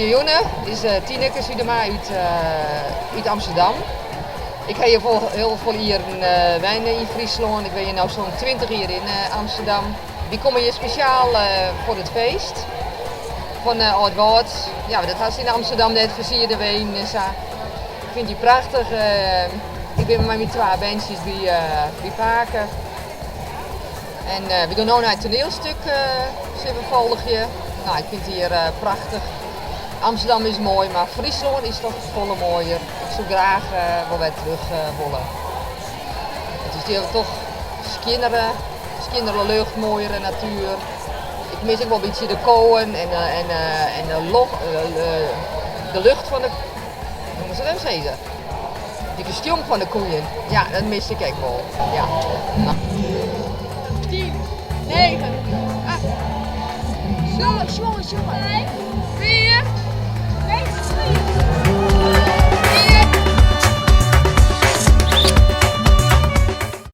Goeie jûn, dit is Tineke Zuidema út Amsterdam. Ik ha hjir hiel folle jierren wenne yn Fryslân. Ik wenje no sa'n 20 jier yn Amsterdam. Wy komme hjir spesjaal foar it feest fan Aldwâld. Ja, dat hast yn Amsterdam net, fersierde wegen en sa. Ik fyn it prachtich. Ik bin mei myn twa berntsjes by pake. En we gean no nei it toanielstik sille we folgje. No, ik fyn it hjir prachtich. Amsterdam is moai, mar Fryslân is toch folle moaier. Ik soe graach wol wer terug wolle. It is hjir toch skjinnere, skjinnere lucht, moaiere natuer. Ik mis ek wol in bytsje de kowen en en de lucht fan de, hoe moat ik dat sizze? Dy gestjonk fan de koeien, ja, dat mis ik ek wol. Ja. 10, 9, 8, 7, 5, 4.